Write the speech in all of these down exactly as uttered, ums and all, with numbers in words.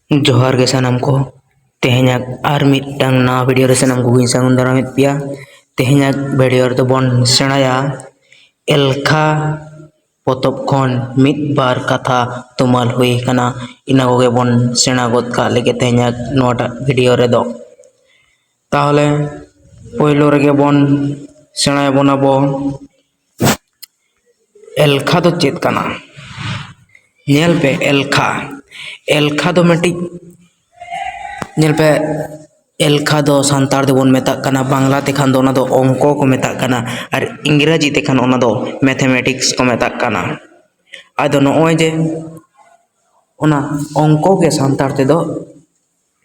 ᱡᱚᱦᱟᱨ ᱜᱮ ᱥᱟᱱᱟᱢ ᱠᱚ᱾ ᱛᱮᱦᱮᱧᱟᱜ ᱟᱨ ᱢᱤᱫᱴᱟᱝ ᱱᱟᱣᱟ ᱵᱷᱤᱰᱤᱭᱳ ᱨᱮ ᱥᱟᱱᱟᱢ ᱠᱚᱜᱮᱧ ᱥᱟᱹᱜᱩᱱ ᱫᱟᱨᱟᱢᱮᱫ ᱯᱮᱭᱟ᱾ ᱛᱮᱦᱮᱧᱟᱜ ᱵᱷᱤᱰᱤᱭᱳ ᱨᱮᱫᱚ ᱵᱚᱱ ᱥᱮᱬᱟᱭᱟ ᱮᱞᱠᱷᱟ ᱯᱚᱛᱚᱵ ᱠᱷᱚᱱ ᱢᱤᱫ ᱵᱟᱨ ᱠᱟᱛᱷᱟ ᱛᱩᱢᱟᱹᱞ ᱦᱩᱭ ᱟᱠᱟᱱᱟ᱾ ᱤᱱᱟᱹ ᱠᱚᱜᱮ ᱵᱚᱱ ᱥᱮᱬᱟ ᱜᱚᱫ ᱠᱟᱜ ᱞᱮᱜᱮ ᱛᱮᱦᱮᱧᱟᱜ ᱱᱚᱣᱟᱴᱟᱜ ᱵᱷᱤᱰᱤᱭᱳ ᱨᱮᱫᱚ᱾ ᱛᱟᱦᱚᱞᱮ ᱯᱳᱭᱞᱳ ᱨᱮᱜᱮ ᱵᱚᱱ ᱥᱮᱬᱟᱭᱟᱵᱚᱱ ᱟᱵᱚ ᱮᱞᱠᱷᱟ ᱫᱚ ᱪᱮᱫ ᱠᱟᱱᱟ? ᱧᱮᱞ ᱯᱮ, ᱮᱞᱠᱷᱟ, ᱮᱞᱠᱷᱟ ᱫᱚ ᱢᱤᱫᱴᱤᱡ, ᱧᱮᱞ ᱯᱮ, ᱮᱞᱠᱷᱟ ᱫᱚ ᱥᱟᱱᱛᱟᱲ ᱛᱮᱵᱚᱱ ᱢᱮᱛᱟᱜ ᱠᱟᱱᱟ, ᱵᱟᱝᱞᱟ ᱛᱮᱠᱷᱟᱱ ᱫᱚ ᱚᱱᱟ ᱫᱚ ᱚᱝᱠᱚ ᱠᱚ ᱢᱮᱛᱟᱜ ᱠᱟᱱᱟ, ᱟᱨ ᱤᱝᱨᱮᱡᱤ ᱛᱮᱠᱷᱟᱱ ᱚᱱᱟ ᱫᱚ ᱢᱮᱛᱷᱮᱢᱮᱴᱤᱠᱥ ᱠᱚ ᱢᱮᱛᱟᱜ ᱠᱟᱱᱟ᱾ ᱟᱫᱚ ᱱᱚᱜᱼᱚᱭ ᱡᱮ ᱚᱱᱟ ᱚᱝᱠᱚ ᱜᱮ ᱥᱟᱱᱛᱟᱲ ᱛᱮᱫᱚ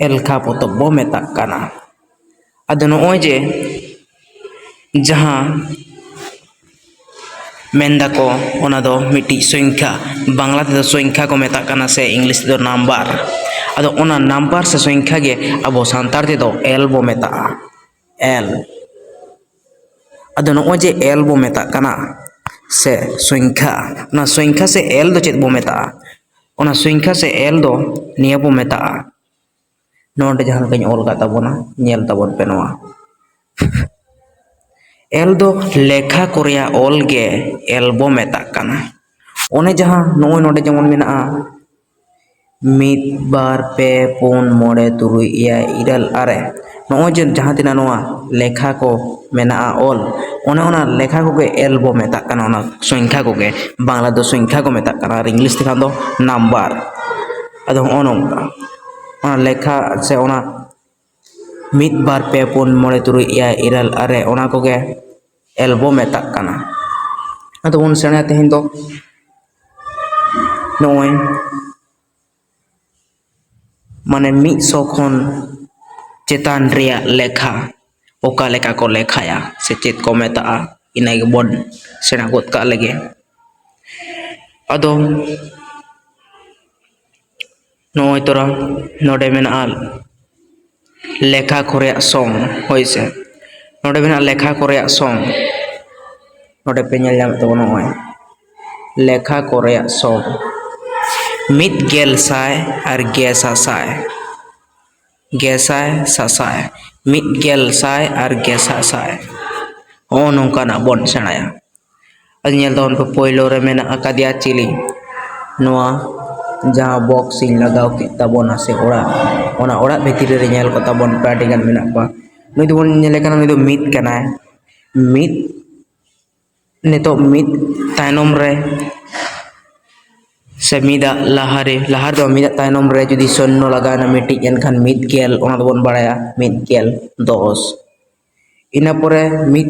ᱮᱞᱠᱷᱟ ᱯᱚᱛᱚᱵ ᱵᱚ ᱢᱮᱛᱟᱜ ᱠᱟᱱᱟ᱾ ᱟᱫᱚ ᱱᱚᱜᱼᱚᱭ ᱡᱮ ᱡᱟᱦᱟᱸ ᱢᱮᱱ ᱫᱟᱠᱚ, ᱚᱱᱟ ᱫᱚ ᱢᱤᱫᱴᱤᱡ ᱥᱚᱝᱠᱷᱟ, ᱵᱟᱝᱞᱟ ᱛᱮᱫᱚ ᱥᱚᱝᱠᱷᱟ ᱠᱚ ᱢᱮᱛᱟᱜ ᱠᱟᱱᱟ ᱥᱮ ᱤᱝᱞᱤᱥ ᱛᱮᱫᱚ ᱱᱟᱢᱵᱟᱨ᱾ ᱟᱫᱚ ᱚᱱᱟ ᱱᱟᱢᱵᱟᱨ ᱥᱮ ᱥᱚᱝᱠᱷᱟ ᱜᱮ ᱟᱵᱚ ᱥᱟᱱᱛᱟᱲ ᱛᱮᱫᱚ ᱮᱞ ᱵᱚ ᱢᱮᱛᱟᱜᱼᱟ, ᱮᱞ᱾ ᱟᱫᱚ ᱱᱚᱜᱼᱚᱭ ᱡᱮ ᱮᱞ ᱵᱚ ᱢᱮᱛᱟᱜ ᱠᱟᱱᱟ ᱥᱮ ᱥᱚᱝᱠᱷᱟ, ᱚᱱᱟ ᱥᱚᱝᱠᱷᱟ ᱥᱮ ᱮᱞ ᱫᱚ ᱪᱮᱫ ᱵᱚ ᱢᱮᱛᱟᱜᱼᱟ? ᱚᱱᱟ ᱥᱚᱝᱠᱷᱟ ᱥᱮ ᱮᱞ ᱫᱚ ᱱᱤᱭᱟᱹ ᱵᱚ ᱢᱮᱛᱟᱜᱼᱟ, ᱱᱚᱰᱮ ᱡᱟᱦᱟᱸ ᱞᱮᱠᱟᱧ ᱚᱞ ᱠᱟᱫ ᱛᱟᱵᱚᱱᱟ, ᱧᱮᱞ ᱛᱟᱵᱚᱱ ᱯᱮ ᱱᱚᱣᱟ᱾ ᱮᱞ ᱫᱚ ᱞᱮᱠᱷᱟ ᱠᱚ ᱨᱮᱭᱟᱜ ᱚᱞ ᱜᱮ ᱮᱞ ᱵᱚ ᱢᱮᱛᱟᱜ ᱠᱟᱱᱟ᱾ ᱚᱱᱮ ᱡᱟᱦᱟᱸ ᱱᱚᱜᱼᱚᱭ ᱱᱚᱰᱮ ᱡᱮᱢᱚᱱ ᱢᱮᱱᱟᱜᱼᱟ, ᱢᱤᱫ, ᱵᱟᱨ, ᱯᱮ, ᱯᱩᱱ, ᱢᱚᱬᱮ, ᱛᱩᱨᱩᱭ, ᱮᱭᱟᱭ, ᱤᱨᱟᱹᱞ, ᱟᱨᱮ, ᱱᱚᱜᱼᱚᱭ ᱡᱮ ᱡᱟᱦᱟᱸ ᱛᱤᱱᱟᱹᱜ ᱱᱚᱣᱟ ᱞᱮᱠᱷᱟ ᱠᱚ ᱢᱮᱱᱟᱜᱼᱟ, ᱚᱞ, ᱚᱱᱮ ᱚᱱᱟ ᱞᱮᱠᱷᱟ ᱠᱚᱜᱮ ᱮᱞ ᱵᱚ ᱢᱮᱛᱟᱜ ᱠᱟᱱᱟ, ᱚᱱᱟ ᱥᱚᱝᱠᱷᱟ ᱠᱚᱜᱮ᱾ ᱵᱟᱝᱞᱟ ᱫᱚ ᱥᱚᱝᱠᱷᱟ ᱠᱚ ᱢᱮᱛᱟᱜ ᱠᱟᱱᱟ ᱟᱨ ᱤᱝᱞᱤᱥ ᱛᱮᱠᱷᱟᱱ ᱫᱚ ᱱᱟᱢᱵᱟᱨ᱾ ᱟᱫᱚ ᱦᱚᱸᱜᱼᱚ ᱱᱚᱝᱠᱟ ᱚᱱᱟ ᱞᱮᱠᱷᱟ ᱥᱮ ᱚᱱᱟ ᱢᱤᱫ, ᱵᱟᱨ, ᱯᱮ, ᱯᱩᱱ, ᱢᱚᱬᱮ, ᱛᱩᱨᱩᱭ, ᱮᱭᱟᱭ, ᱤᱨᱟᱹᱞ, ᱟᱨᱮ, ᱚᱱᱟ ᱠᱚᱜᱮ ᱮᱞ ᱵᱚ ᱢᱮᱛᱟᱜ ᱠᱟᱱᱟ᱾ ᱟᱫᱚ ᱵᱚᱱ ᱥᱮᱬᱟᱭᱟ ᱛᱮᱦᱮᱧ ᱫᱚ ᱱᱚᱜᱼᱚᱭ ᱢᱟᱱᱮ ᱢᱤᱫ ᱥᱚ ᱠᱷᱚᱱ ᱪᱮᱛᱟᱱ ᱨᱮᱭᱟᱜ ᱞᱮᱠᱷᱟ, ᱚᱠᱟ ᱞᱮᱠᱟ ᱠᱚ ᱞᱮᱠᱷᱟᱭᱟ ᱥᱮ ᱪᱮᱫ ᱠᱚ ᱢᱮᱛᱟᱜᱼᱟ, ᱤᱱᱟᱹ ᱜᱮᱵᱚᱱ ᱥᱮᱬᱟ ᱜᱚᱫ ᱠᱟᱜ ᱞᱮᱜᱮ᱾ ᱟᱫᱚ ᱱᱚᱜᱼᱚᱭ ᱛᱚᱨᱟ ᱱᱚᱰᱮ ᱢᱮᱱᱟᱜᱼᱟ ᱞᱮᱠᱷᱟ ᱠᱚ ᱨᱮᱭᱟᱜ ᱥᱚᱝ, ᱦᱳᱭ ᱥᱮ, ᱱᱚᱰᱮ ᱢᱮᱱᱟᱜᱼᱟ ᱞᱮᱠᱷᱟ ᱠᱚ ᱨᱮᱭᱟᱜ ᱥᱚᱝ᱾ ᱱᱚᱰᱮ ᱯᱮ ᱧᱮᱞ ᱧᱟᱢᱮᱫ ᱛᱟᱵᱚᱱᱟ ᱱᱚᱜᱼᱚᱭ ᱞᱮᱠᱷᱟ ᱠᱚ ᱨᱮᱭᱟᱜ ᱥᱚᱝ᱾ ᱢᱤᱫ ᱜᱮᱞ ᱥᱟᱭ ᱟᱨ ᱜᱮ ᱥᱟᱥᱟᱭ᱾ ᱜᱮᱥᱟᱭ, ᱥᱟᱥᱟᱭ᱾ ᱢᱤᱫ ᱜᱮᱞ ᱥᱟᱭ ᱟᱨ ᱜᱮ ᱥᱟᱥᱟᱭ᱾ ᱦᱚᱸᱜᱼᱚ ᱱᱚᱝᱠᱟᱱᱟᱜ ᱵᱚᱱ ᱥᱮᱬᱟᱭᱟ᱾ ᱟᱨ ᱧᱮᱞ ᱛᱟᱵᱚᱱ ᱯᱮ, ᱯᱳᱭᱞᱳ ᱨᱮ ᱢᱮᱱᱟᱜ ᱟᱠᱟᱫᱮᱭᱟ ᱪᱤᱞᱤ? ᱱᱚᱣᱟ ᱡᱟᱦᱟᱸ ᱵᱚᱠᱥ ᱤᱧ ᱞᱟᱜᱟᱣ ᱠᱮᱫ ᱛᱟᱵᱚᱱᱟ ᱥᱮ ᱚᱲᱟᱜ, ᱚᱱᱟ ᱚᱲᱟᱜ ᱵᱷᱤᱛᱨᱤ ᱨᱮ ᱧᱮᱞ ᱠᱚ ᱛᱟᱵᱚᱱ ᱯᱮ, ᱟᱹᱰᱤ ᱜᱟᱱ ᱢᱮᱱᱟᱜ ᱠᱚᱣᱟ᱾ ᱱᱩᱭ ᱫᱚᱵᱚᱱ ᱧᱮᱞᱮ ᱠᱟᱱᱟ, ᱱᱩᱭ ᱫᱚ ᱢᱤᱫ ᱠᱟᱱᱟᱭ᱾ ᱢᱤᱫ, ᱱᱤᱛᱚᱜ ᱢᱤᱫ ᱛᱟᱭᱱᱚᱢ ᱨᱮ ᱥᱮ ᱢᱤᱫᱟᱜ ᱞᱟᱦᱟᱨᱮ, ᱞᱟᱦᱟ ᱨᱮᱫᱚ ᱢᱤᱫᱟᱜ ᱛᱟᱭᱱᱚᱢ ᱨᱮ ᱡᱩᱫᱤ ᱥᱩᱱᱱᱚ ᱞᱟᱜᱟᱣᱮᱱᱟ ᱢᱤᱫᱴᱤᱡ, ᱮᱱᱠᱷᱟᱱ ᱢᱤᱫ ᱜᱮᱞ, ᱚᱱᱟ ᱫᱚᱵᱚᱱ ᱵᱟᱲᱟᱭᱟ ᱢᱤᱫ ᱜᱮᱞ, ᱫᱚᱥ᱾ ᱤᱱᱟᱹ ᱯᱚᱨᱮ ᱢᱤᱫ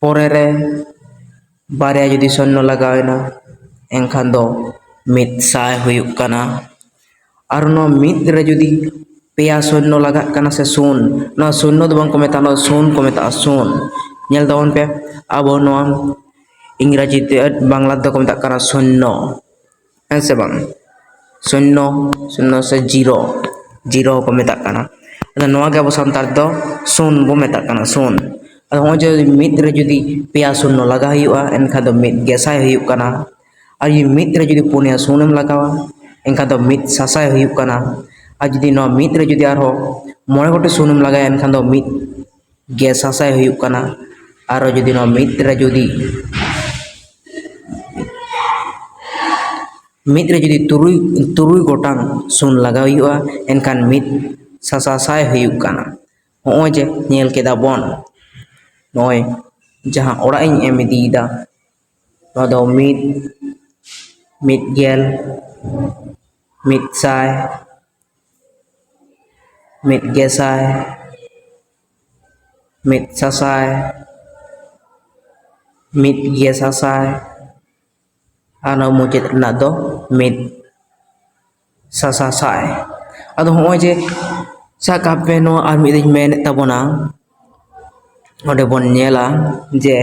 ᱯᱚᱨᱮ ᱨᱮ ᱵᱟᱨᱭᱟ ᱡᱩᱫᱤ ᱥᱩᱱᱱᱚ ᱞᱟᱜᱟᱣᱮᱱᱟ, ᱮᱱᱠᱷᱟᱱ ᱫᱚ ᱢᱤᱫ ᱥᱟᱭ ᱦᱩᱭᱩᱜ ᱠᱟᱱᱟ᱾ ᱟᱨ ᱱᱚᱣᱟ ᱢᱤᱫ ᱨᱮ ᱡᱩᱫᱤ ᱯᱮᱭᱟ ᱥᱩᱱᱱᱚ ᱞᱟᱜᱟᱜ ᱠᱟᱱᱟ ᱥᱮ ᱥᱩᱱ, ᱱᱚᱣᱟ ᱥᱩᱱᱱᱚ ᱫᱚ ᱵᱟᱝ ᱠᱚ ᱢᱮᱛᱟᱜᱼᱟ, ᱱᱚᱣᱟ ᱥᱩᱱ ᱠᱚ ᱢᱮᱛᱟᱜᱼᱟ, ᱥᱩᱱ᱾ ᱧᱮᱞ ᱛᱟᱵᱚᱱ ᱯᱮ, ᱟᱵᱚ ᱱᱚᱣᱟ ᱤᱝᱨᱟᱡᱤ ᱛᱮ, ᱵᱟᱝᱞᱟ ᱛᱮᱫᱚ ᱠᱚ ᱢᱮᱛᱟᱜ ᱠᱟᱱᱟ ᱥᱩᱱᱱᱚ, ᱦᱮᱸ ᱥᱮ ᱵᱟᱝ? ᱥᱩᱱᱱᱚ, ᱥᱩᱱᱱᱚ ᱥᱮ ᱡᱤᱨᱳ, ᱡᱤᱨᱳ ᱦᱚᱸᱠᱚ ᱢᱮᱛᱟᱜ ᱠᱟᱱᱟ᱾ ᱟᱫᱚ ᱱᱚᱣᱟ ᱜᱮ ᱟᱵᱚ ᱥᱟᱱᱛᱟᱲ ᱫᱚ ᱥᱩᱱ ᱵᱚ ᱢᱮᱛᱟᱜ ᱠᱟᱱᱟ, ᱥᱩᱱ᱾ ᱟᱫᱚ ᱱᱚᱜᱼᱚᱭ ᱡᱮ ᱢᱤᱫ ᱨᱮ ᱡᱩᱫᱤ ᱯᱮᱭᱟ ᱥᱩᱱᱱᱚ ᱞᱟᱜᱟᱣ ᱦᱩᱭᱩᱜᱼᱟ, ᱮᱱᱠᱷᱟᱱ ᱫᱚ ᱢᱤᱫ ᱜᱮᱥᱟᱭ ᱦᱩᱭᱩᱜ ᱠᱟᱱᱟ᱾ ᱟᱨ ᱡᱩᱫᱤ ᱢᱤᱫ ᱨᱮ ᱡᱩᱫᱤ ᱯᱩᱱᱭᱟ ᱥᱩᱱᱮᱢ ᱞᱟᱜᱟᱣᱟ, ᱮᱱᱠᱷᱟᱱ ᱫᱚ ᱢᱤᱫ ᱥᱟᱥᱟᱭ ᱦᱩᱭᱩᱜ ᱠᱟᱱᱟ᱾ ᱟᱨ ᱡᱩᱫᱤ ᱱᱚᱣᱟ ᱢᱤᱫ ᱨᱮ ᱡᱩᱫᱤ ᱟᱨᱦᱚᱸ ᱢᱚᱬᱮ ᱜᱚᱴᱮᱡ ᱥᱩᱱᱮᱢ ᱞᱟᱜᱟᱣᱟ, ᱮᱱᱠᱷᱟᱱ ᱫᱚ ᱢᱤᱫ ᱜᱮ ᱥᱟᱥᱟᱭ ᱦᱩᱭᱩᱜ ᱠᱟᱱᱟ᱾ ᱟᱨᱚ ᱡᱩᱫᱤ ᱱᱚᱣᱟ ᱢᱤᱫ ᱨᱮ ᱡᱩᱫᱤ, ᱢᱤᱫ ᱨᱮ ᱡᱩᱫᱤ ᱛᱩᱨᱩᱭ, ᱛᱩᱨᱩᱭ ᱜᱚᱴᱟᱝ ᱥᱩᱱ ᱞᱟᱜᱟᱣ ᱦᱩᱭᱩᱜᱼᱟ, ᱮᱱᱠᱷᱟᱱ ᱢᱤᱫ ᱥᱟᱥᱟᱥᱟᱭ ᱦᱩᱭᱩᱜ ᱠᱟᱱᱟ᱾ ᱦᱚᱸᱜᱼᱚᱭ ᱡᱮ ᱧᱮᱞ ᱠᱮᱫᱟ ᱵᱚᱱ, ᱱᱚᱜᱼᱚᱭ ᱡᱟᱦᱟᱸ ᱚᱲᱟᱜ ᱤᱧ ᱮᱢ ᱤᱫᱤᱭᱮᱫᱟ, ᱱᱚᱣᱟ ᱫᱚ ᱢᱤᱫ, ᱢᱤᱫ ᱜᱮᱞ, ᱢᱤᱫ ᱥᱟᱭ, ᱢᱤᱫ ᱜᱮᱥᱟᱭ, ᱢᱤᱫ ᱥᱟᱥᱟᱭ, ᱢᱤᱫ ᱜᱮ ᱥᱟᱥᱟᱭ, ᱟᱨ ᱱᱚᱣᱟ ᱢᱩᱪᱟᱹᱫ ᱨᱮᱱᱟᱜ ᱫᱚ ᱢᱤᱫ ᱥᱟᱥᱟᱥᱟᱭ᱾ ᱟᱫᱚ ᱦᱚᱸᱜᱼᱚᱭ ᱡᱮ ᱥᱟᱵ ᱠᱟᱜ ᱯᱮ, ᱱᱚᱣᱟ ᱟᱨ ᱢᱤᱫ ᱫᱷᱟᱣ ᱤᱧ ᱢᱮᱱᱮᱫ ᱛᱟᱵᱚᱱᱟ, ᱚᱸᱰᱮ ᱵᱚᱱ ᱧᱮᱞᱟ ᱡᱮ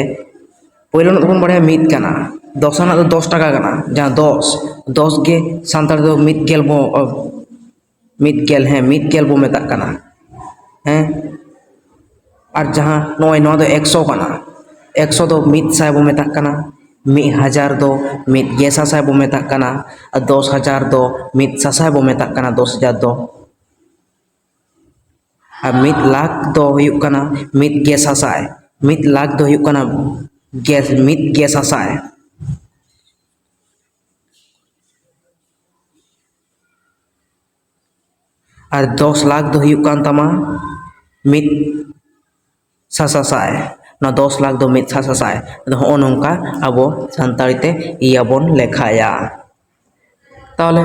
ᱯᱳᱭᱞᱳ ᱨᱮᱱᱟᱜ ᱫᱚᱵᱚᱱ ᱵᱟᱲᱟᱭᱟ ᱢᱤᱫ ᱠᱟᱱᱟ, ᱫᱚᱥ ᱟᱱᱟᱜ ᱫᱚ ᱫᱚᱥ ᱴᱟᱠᱟ ᱠᱟᱱᱟ, ᱡᱟᱦᱟᱸ ᱫᱚᱥ, ᱫᱚᱥ ᱜᱮ ᱥᱟᱱᱛᱟᱲ ᱫᱚ ᱢᱤᱫ ᱜᱮᱞ ᱵᱚ, ᱢᱤᱫ ᱜᱮᱞ, ᱦᱮᱸ, ᱢᱤᱫ ᱜᱮᱞ ᱵᱚ ᱢᱮᱛᱟᱜ ᱠᱟᱱᱟ᱾ ᱦᱮᱸ, ᱟᱨ ᱡᱟᱦᱟᱸ ᱱᱚᱜᱼᱚᱭ ᱱᱚᱣᱟ ᱫᱚ ᱮᱠᱥᱚ ᱠᱟᱱᱟ, ᱮᱠᱥᱚ ᱫᱚ ᱢᱤᱫ ᱥᱟᱭ ᱵᱚ ᱢᱮᱛᱟᱜ ᱠᱟᱱᱟ᱾ ᱢᱤᱫ ᱦᱟᱡᱟᱨ ᱫᱚ ᱢᱤᱫ ᱜᱮ ᱥᱟᱥᱟᱭ ᱵᱚ ᱢᱮᱛᱟᱜ ᱠᱟᱱᱟ, ᱟᱨ ᱫᱚᱥ ᱦᱟᱡᱟᱨ ᱫᱚ ᱢᱤᱫ ᱥᱟᱥᱟᱭ ᱵᱚ ᱢᱮᱛᱟᱜ ᱠᱟᱱᱟ, ᱫᱚᱥ ᱦᱟᱡᱟᱨ ᱫᱚ᱾ ᱟᱨ ᱢᱤᱫ ᱞᱟᱠᱷ ᱫᱚ ᱦᱩᱭᱩᱜ ᱠᱟᱱᱟ ᱢᱤᱫ ᱜᱮ ᱥᱟᱥᱟᱭ᱾ ᱢᱤᱫ ᱞᱟᱠᱷ ᱫᱚ ᱦᱩᱭᱩᱜ ᱠᱟᱱᱟ ᱜᱮ, ᱢᱤᱫ ᱜᱮ ᱥᱟᱥᱟᱭ᱾ ᱟᱨ ᱫᱚᱥ ᱞᱟᱠᱷ ᱫᱚ ᱦᱩᱭᱩᱜ ᱠᱟᱱ ᱛᱟᱢᱟ ᱢᱤᱫ ᱥᱟᱥᱟᱥᱟᱭ᱾ ᱱᱚᱣᱟ ᱫᱚᱥ ᱞᱟᱠᱷ ᱫᱚ ᱢᱤᱫ ᱥᱟᱥᱟᱥᱟᱭ᱾ ᱟᱫᱚ ᱦᱚᱸᱜᱼᱚ ᱱᱚᱝᱠᱟ ᱟᱵᱚ ᱥᱟᱱᱛᱟᱲᱤ ᱛᱮ ᱤᱭᱟᱹ ᱵᱚᱱ ᱞᱮᱠᱷᱟᱭᱟ᱾ ᱛᱟᱦᱚᱞᱮ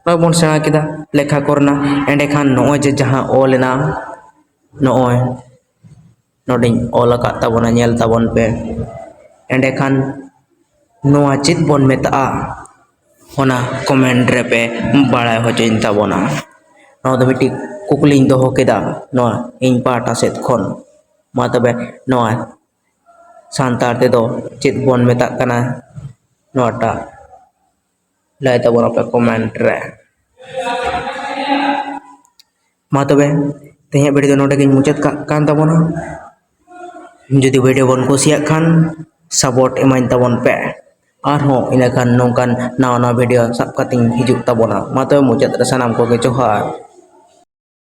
ᱱᱚᱜᱼᱚᱭ ᱵᱚᱱ ᱥᱮᱬᱟ ᱠᱮᱫᱟ ᱞᱮᱠᱷᱟ ᱠᱚᱨᱮᱱᱟᱜ᱾ ᱮᱸᱰᱮᱠᱷᱟᱱ ᱱᱚᱜᱼᱚᱭ ᱡᱮ ᱡᱟᱦᱟᱸ ᱚᱞ ᱮᱱᱟ, ᱱᱚᱜᱼᱚᱭ ᱱᱚᱰᱮᱧ ᱚᱞ ᱟᱠᱟᱫ ᱛᱟᱵᱚᱱᱟ, ᱧᱮᱞ ᱛᱟᱵᱚᱱ ᱯᱮ᱾ ᱮᱸᱰᱮᱠᱷᱟᱱ ᱱᱚᱣᱟ ᱪᱮᱫ ᱵᱚᱱ ᱢᱮᱛᱟᱜᱼᱟ, ᱚᱱᱟ comment ᱨᱮᱯᱮ ᱵᱟᱲᱟᱭ ᱦᱚᱪᱚᱧ ᱛᱟᱵᱚᱱᱟ᱾ ᱱᱚᱣᱟ ᱫᱚ ᱢᱤᱫᱴᱤᱡ ᱠᱩᱠᱞᱤᱧ ᱫᱚᱦᱚ ᱠᱮᱫᱟ ᱱᱚᱣᱟ ᱤᱧ ᱯᱟᱦᱴᱟ ᱥᱮᱫ ᱠᱷᱚᱱ᱾ ᱢᱟ ᱛᱚᱵᱮ ᱱᱚᱣᱟ ᱥᱟᱱᱛᱟᱲ ᱛᱮᱫᱚ ᱪᱮᱫ ᱵᱚᱱ ᱢᱮᱛᱟᱜ ᱠᱟᱱᱟ, ᱱᱚᱣᱟᱴᱟᱜ ᱞᱟᱹᱭ ᱛᱟᱵᱚᱱ ᱟᱯᱮ comment ᱨᱮ᱾ ᱢᱟ ᱛᱚᱵᱮ ᱛᱮᱦᱮᱧᱟᱜ video ᱫᱚ ᱱᱚᱰᱮ ᱜᱤᱧ ᱢᱩᱪᱟᱹᱫ ᱠᱟᱜ ᱠᱟᱱ ᱛᱟᱵᱚᱱᱟ᱾ ᱡᱩᱫᱤ video ᱵᱚᱱ ᱠᱩᱥᱤᱭᱟᱜ ᱠᱷᱟᱱ support ᱮᱢᱟᱹᱧ ᱛᱟᱵᱚᱱ ᱯᱮ᱾ ᱟᱨᱦᱚᱸ ᱤᱱᱟᱹᱠᱷᱟᱱ ᱱᱚᱝᱠᱟᱱ ᱱᱟᱣᱟ ᱱᱟᱣᱟ video ᱥᱟᱵ ᱠᱟᱛᱮᱧ ᱦᱤᱡᱩᱜ ᱛᱟᱵᱚᱱᱟ᱾ ᱢᱟ ᱛᱚᱵᱮ ᱢᱩᱪᱟᱹᱫ ᱨᱮ ᱥᱟᱱᱟᱢ ᱠᱚᱜᱮ ᱡᱚᱦᱟᱨ᱾